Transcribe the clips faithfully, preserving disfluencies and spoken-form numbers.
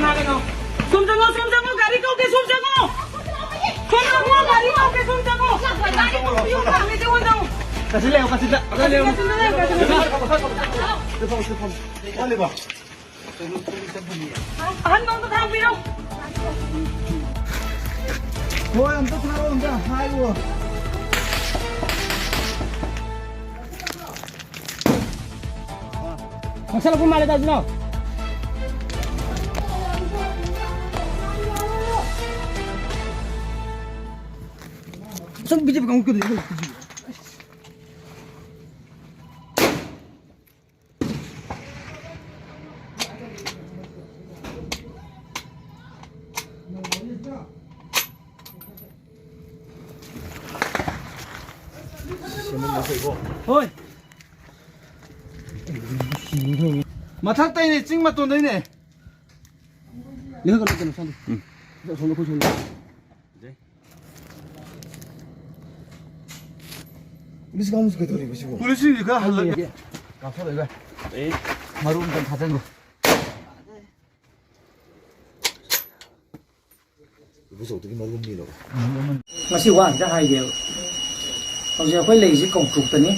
Sum chang o, sum chang o, gari kau ke sum chang o. Sum chang o, gari kau ke sum chang o. Gari kau ke sum chang o. Kasi le, kasi le, kasi le. Ahan bang ta thang piro. Hoi, amta tharo, amta hai wo. Maksala pun male ta jino. Sum B J P kang kudi. Hoi. Mathak tei ni ching matun dei ni. Ni ka na san. Hmm. Sa sa ko san. Police ka mus ka thori ko si ko. Police ni ka hala. Ka thori ba. Eh, marum kan thatan ko. Ngasi wa ta hai de. Hau ja koi lei ji kong truk ta ni.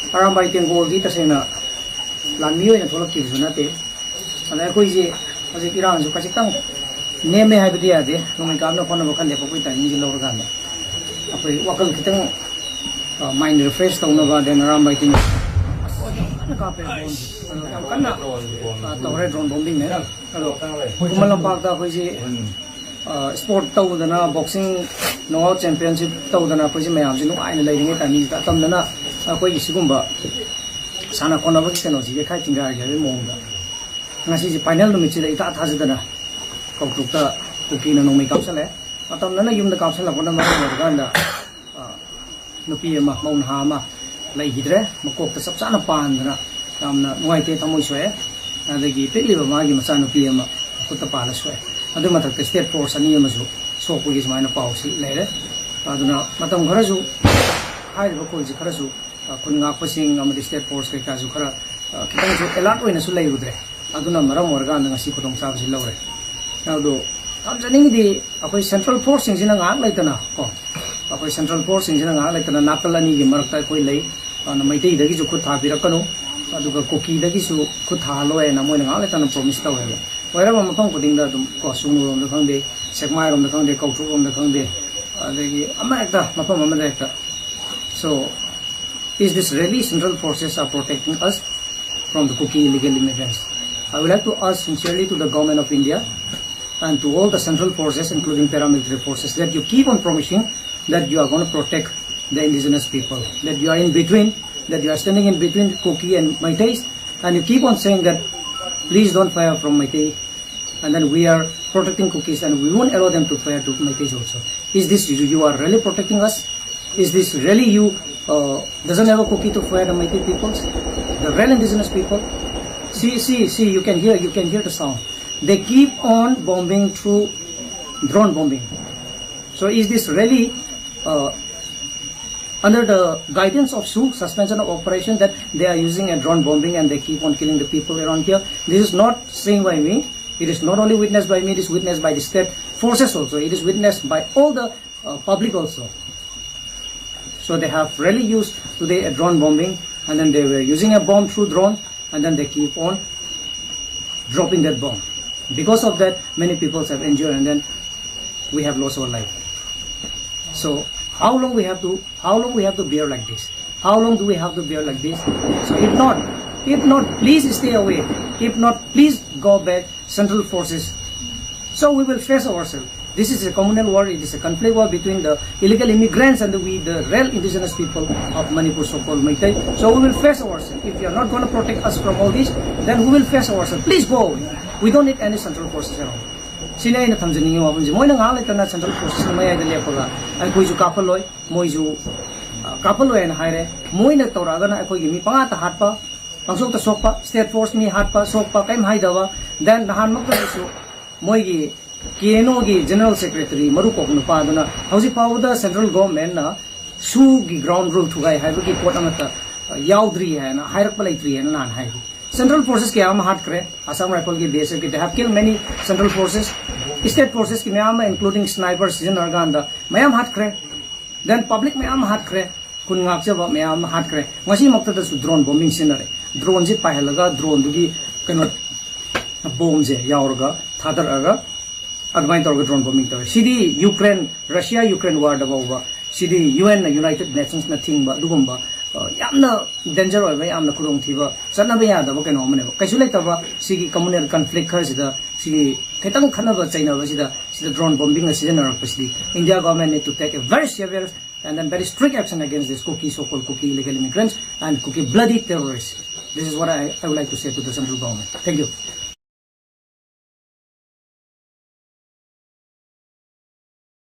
Arambai Tenggol di ta sena lan mi na thola ki zuna te. Ana koi ji, aji Iran ju kasi tang. Ne me hai bidi ade, nung kam na kona bakhan de koi ta ni ji lo ga na. Apoi wakal kitang, uh, mind refresh tau na ba, then Arambai Tenggol. Ana ka pe bomb. Ana kam kana, uh, tau re drone bombing ne. Hello. Kumalam pak ta koi ji, uh, sport tau dana, boxing, knockout championship tau dana, koi ji mayam ji nung ai na lei ring ta ni ta tam dana, uh, koi ji sigum ba. Sana kona ba ki kano ji ke khai tingga ga be mong da. Ngasi ji final numei chi lei ta tha ji dana. Kau truk ta, Kuki na nung mei kau sa le. Atam dana yum da kau sa la kona ma ma da. Ah, nupi ama, mauna ama, lei hidre, makok ta chap chana pan dana, yamna nuai te thamui sui, adagi pekli ba magi macha nupi ama, khut ta pa la sui. Adu mathak te state force ani ama ju, sokpui gi smaina pau si lei re. Aduna matam khara ju, hai ba kol ji khara ju, ah, kun ngak pasing ama di state force kai ka ju khara, ah, kitang ju alert oina su lei rudre. Aduna maram warga na ngasi khudong sa si lou re. Adu, kam janing di, Akhoi Central Force sing sina ngak lei tana, ko. Akhoi Central Force sing sina ngak lei tana, nakal ani gi marak ta koi lei, ana Meitei dagi ju khut tha pi rak kanu, aduga Kuki dagi ju khut tha lou e na moi na ngak lei tana promise tau e. Wai ram mapang ko ding da dum, ko Sungnu rom da khang de, Sekmai rom da khang de, Kautruk rom da khang de, adagi ama ekta, mapang ama da ekta. So, is this really central forces are protecting us from the Kuki illegal immigrants? I would like to ask sincerely to the government of India, and to all the central forces, including paramilitary forces, that you keep on promising that you are gonna protect the indigenous people, that you are in between, that you are standing in between Kuki and Meiteis, and you keep on saying that, "Please don't fire from Meitei, and then we are protecting Kukis and we won't allow them to fire to Meiteis also." Is this you, you are really protecting us? Is this really you, uh, doesn't have a Kuki to fire the Meitei peoples, the real indigenous people? See, see, see, you can hear, you can hear the sound. They keep on bombing through drone bombing. So is this really, uh, under the guidance of SoO, suspension of operation, that they are using a drone bombing and they keep on killing the people around here? This is not saying by me. It is not only witnessed by me, it is witnessed by the state forces also. It is witnessed by all the uh, public also. So they have really used today a drone bombing, and then they were using a bomb through drone, and then they keep on dropping that bomb. Because of that, many people have injured, and then we have lost our life. So how long we have to, how long we have to bear like this? How long do we have to bear like this? So if not, if not, please stay away. If not, please go back. Central forces. So we will face ourselves. This is a communal war, it is a conflict war between the illegal immigrants and the, we, the real indigenous people of Manipur, so-called Meitei. So we will face ourselves. If you are not gonna protect us from all this, then we will face ourselves. Please go away. We don't need any central forces at all. Sini na thamjani wa bun ji. Moi na ngang le tana central forces na mai ai da le pa ga. Ai khui ju kapa loi, moi ju, ah, kapa loi na hai re. Moi na tau ra ga na ai khui gi mi panga ta hat pa. Pangchuk ta sokpa, state force mi hatpa, sokpa, kaim hai dawa, then nahan mak ta su, moi gi, K N O gi General Secretary, maru kok nupa duna, hausi pau da central government na, SoO gi ground rule thugai hai bagi pot ama ta, uh, yaudri hai na, hai rak palei tri hai na nan hai. Central forces ki ama hat kre, Assam Rifle ki, B S F ki, they have killed many central forces. State forces ki mayam, including sniper, sizinna ganv da mayam hat kre. Then public mayam hat kre. Kun ngak chaba mayam hat kre. Ngasi mak ta da su drone bombing sizinna re. Drone zi pai halaga drone du ki kano bomb ze yaw raga, thatar raga, admine tawraga drone bombing tawra. Sidi Ukraine, Russia Ukraine war da bauba. Sidi U N na, United Nations na thing ba, dugum ba. Uh, yamna danger oi ba, yamna kurung thi ba. Sana ba ya da ba kano mane ba. Kaisu lai ta ba, sigi communal conflict khar sida, sigi kaitang khatna ba chaina ba sida, sida drone bombing na sizinna rak pa sidi. India government need to take a very severe and then very strict action against this Kuki, so-called Kuki illegal immigrants and Kuki bloody terrorists. This is what I, I would like to say to the central government. Thank you.